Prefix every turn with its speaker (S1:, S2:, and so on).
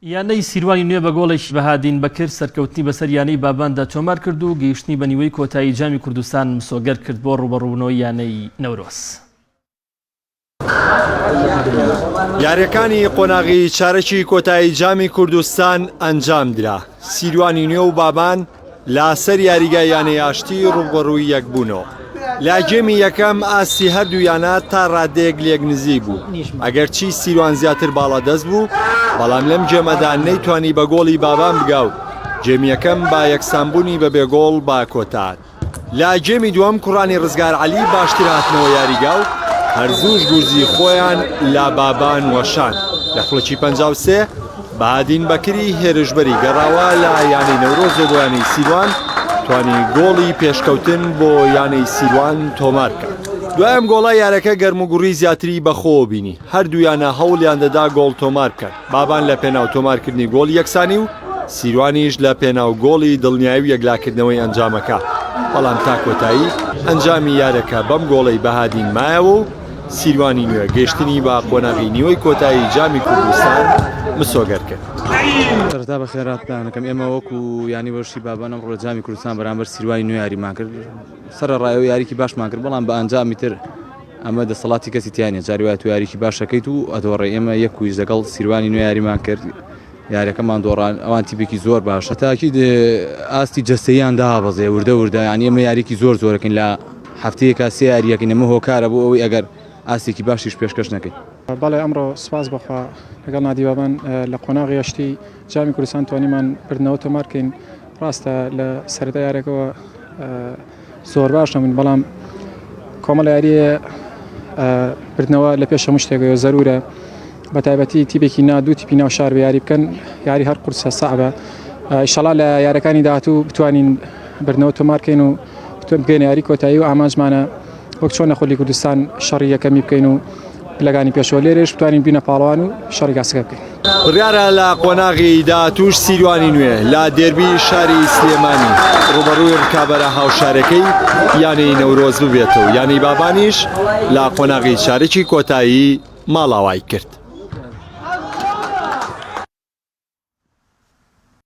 S1: یانەی سیروانی نوێ بە گۆڵێکی بەهادین بەکر سەرکەوتنی بەسەر یانەی باباندا تۆمار کرد و گەیشتنی بە نیوەی کۆتایی جامی کوردستان مسۆگەر کرد بۆ ڕووبەڕووبوونەوەی یانەی نەورۆز.
S2: یارییەکانی قۆناغی چارەکی کۆتایی جامی کوردستان ئەنجامدرا، سیروانی نوێ و بابان لە سەر یاریگای یانەی ئاشتی ڕووبەڕووی یەکبوونەوە. لە گێمی یەکەم ئاستی هەردوو یانە تا ڕادەیەک لێک نزیک بوو، ئەگەرچی سیروان زیاتر باڵادەست بوو، بەڵام لەم گێمەدا نەیتوانی بە گۆڵی بابان بگا و گێمی یەکەم بە یەکسانبوونی بەبێ گۆڵ بە کۆتا هات. لە گێمی دووەم کوڕانی ڕزگار عەلی باشتر هاتنەوە یاریگا و هەر زووش گورزی خۆیان لە بابان وەشاند. لە خولەکی 53 بەهادین بەکری هێرشبەری گەڕاوە لە یانەی نەورۆز بۆ یانەی سیروان توانی گۆڵی پێشکەوتن بۆ یانەی سیروان تۆمار بکات. دوای ئەم گۆڵە یارەکە گەرموگوڕی زیاتری بەخۆوە بینی، هەردوو یانە هەوڵیان دەدا گۆڵ تۆمار بکەن، بابان لە پێناو تۆمارکردنی گۆڵی یەکسانی و سیروانیش لە پێناو گۆڵی دڵنیایی و یەکلاکردنەوەی ئەنجامەکە، بەڵام تا کۆتایی ئەنجامی یارەکە بەم گۆڵەی بەهادین مایەوە و سیروانی نوێ گەیشتنی بە قۆناغی نیوەی کۆتایی جامی کوردستان مسۆگەر کرد.
S3: سەرەتا بەخێرهاتتان ئەکەم، ئێمە وەکو یانەی وەرزشی بابان ئەمڕۆ لە جامی کوردستان بەرامبەر سیروانی نوێ یاریمان کرد، سەرەڕای ئەوەی یاریی باشمان کرد، بەڵام بە ئەنجامی تر ئەمە دەسەڵاتی کەسی تیا نیە، جاری وایە تۆ یاریی باش ئەکەیت و ئەدۆڕێی، ئێمە یەک ویست لەگەڵ سیروانی نوێ یاریمان کرد، یاریەکەمان دۆڕان، ئەوان تیپێکی زۆر باشە، تاکید ئاستی جەستەییان دابەزێ وردە وردە، یانی ئێمە یاریی زۆر زۆرەکەین لە هەفتەیەکا سێ یاریەکەین، ئەمە هۆکارە بۆ ئەوەی ئەگەر ئاستێکی باشیش پێشکەش نەکەین.
S4: بەڵێ ئەمڕۆ سوپاس بۆ خوا لەگەڵ نادی بابان لە قۆناغی هەشتی جامی کوردستان توانیمان بردنەوە تۆمار بکەین، ڕاستە لە سەرەتای یاریەکەوە زۆر باش نەبووین بەڵام کۆمەڵ یاریە بردنەوە لە پێش هەموو شتێکەوە زەرورە بە تایبەتی تیپێکی نا دوو تیپی ناو شار بە یاری بکەن یاری هەر قورسە سەعبە ئیشەڵا لە یارەکانی داهاتوو بتوانین بردنەوە تۆمارکەین و بگەینە یاری کۆتایی و ئامانجمانە وەک چۆن لە خولی کوردستان شەڕی یەکەمی بکەین و پلەکانی پێشەوە لێرەش بتوانین بینە پاڵەوان و شەڕی کاسەکە بکەین.
S2: بڕیارە لە قۆناغی داهاتووش سیروانی نوێ لە دێربی شاری سلێمانی ڕووبەڕووی ڕکابەرە هاوشارەکەی یانەی نەورۆز ببێتەوە، یانەی بابانیش لە قۆناغی چارەکی کۆتایی ماڵاوای کرد.